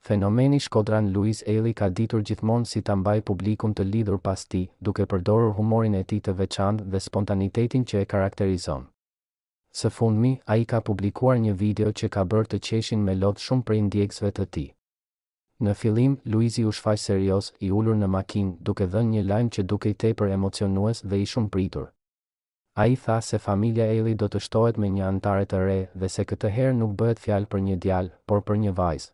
Fenomeni shkodran Luiz Ejlli ka ditur gjithmonë si ta mbajë publikun të lidhur pas tij, duke përdorur humorin e tij të veçantë dhe spontanitetin që e karakterizon. Së fundmi, ai ka publikuar një video që ka bërë të qeshin me lot shumë prej ndjekësve të tij. Në fillim, Luizi u shfaq serioz, i ulur në makinë, duke dhënë një lajm që dukej tepër emocionues dhe i shumëpritur. Ai tha se familja Ejlli do të shtohet me një anëtare të re dhe se këtë herë nuk bëhet fjalë për një djalë, por për një vajzë.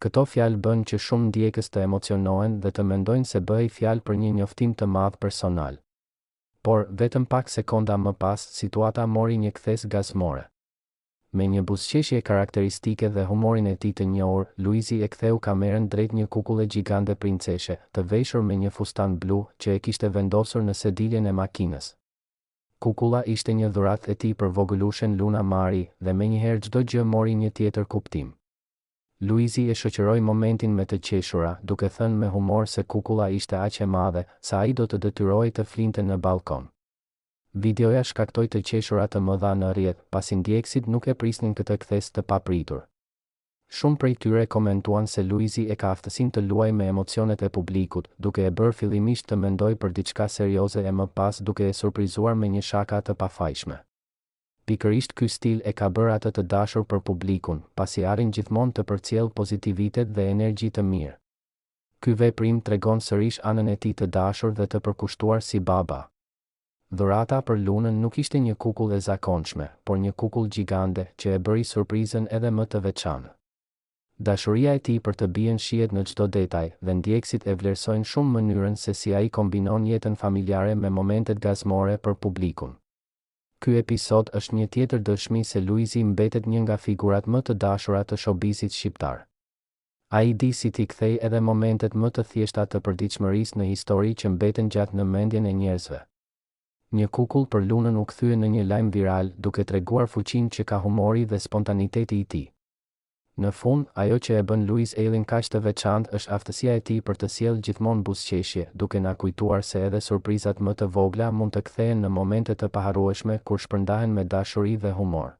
Këto fjalë bënë që shumë ndjekës të emocionohen dhe të mendojnë se bëhej fjalë për një njoftim të madh personal. Por, vetëm pak sekonda më pas, situata mori një kthesë gazmore. Me një buzëqeshje karakteristike dhe humorin e tij të njohur, Luizi e ktheu kamerën drejt një kukulle gjigande princeshe, të veshur me një fustan blu, që e kishte vendosur në sediljen e makinës. Kukulla ishte një dhuratë e tij për vogëlushen Luna Mari, dhe menjëherë çdo gjë mori një tjetër kuptim. Luizi e shoqëroi momentin me të qeshura, duke thënë me humor se kukulla ishte aq e madhe, sa ai do të detyrohej të flinte në ballkon. Videoja shkaktoi të qeshura të mëdha në rrjet, pasi ndjekësit nuk e prisnin këtë kthesë të papritur. Shumë prej tyre komentuan se Luizi e ka aftësinë të luajë me emocionet e publikut, duke e bërë fillimisht të mendojë për diçka serioze e më pas duke e surprizuar me një shaka të pafajshme. Pikërisht ky stil e ka bërë atë të dashur për publikun, pasi arrin gjithmonë të përcjellë pozitivitet dhe energji të mirë. Ky veprim tregon sërish anën e tij të dashur dhe të përkushtuar si baba. Dhurata për Lunën nuk ishte një kukull e zakonshme, por një kukull gjigande, që e bëri surprizën edhe më të veçantë. Dashuria e tij për të bijën shihet në çdo detaj, dhe ndjekësit e vlerësojnë shumë mënyrën se si ai kombinon jetën familjare me momentet gazmore për publikun. Ky episod është një tjetër dëshmi se Luizi mbetet një nga figurat më të dashura të showbizit shqiptar. Ai di si t'i kthejë edhe momentet më të thjeshta të përditshmërisë në histori që mbeten gjatë në mendjen e njerëzve. Një kukull për Lunën u kthye në një lajm viral, duke treguar fuqinë që ka humori dhe spontaniteti i tij. Në fund, ajo që e bën Luiz Ejllin kaq të veçantë është aftësia e tij për të sjellë gjithmonë buzëqeshje, duke na kujtuar se edhe surprizat më të vogla mund të kthehen në momente të paharrueshme kur shpërndahen me dashuri dhe humor.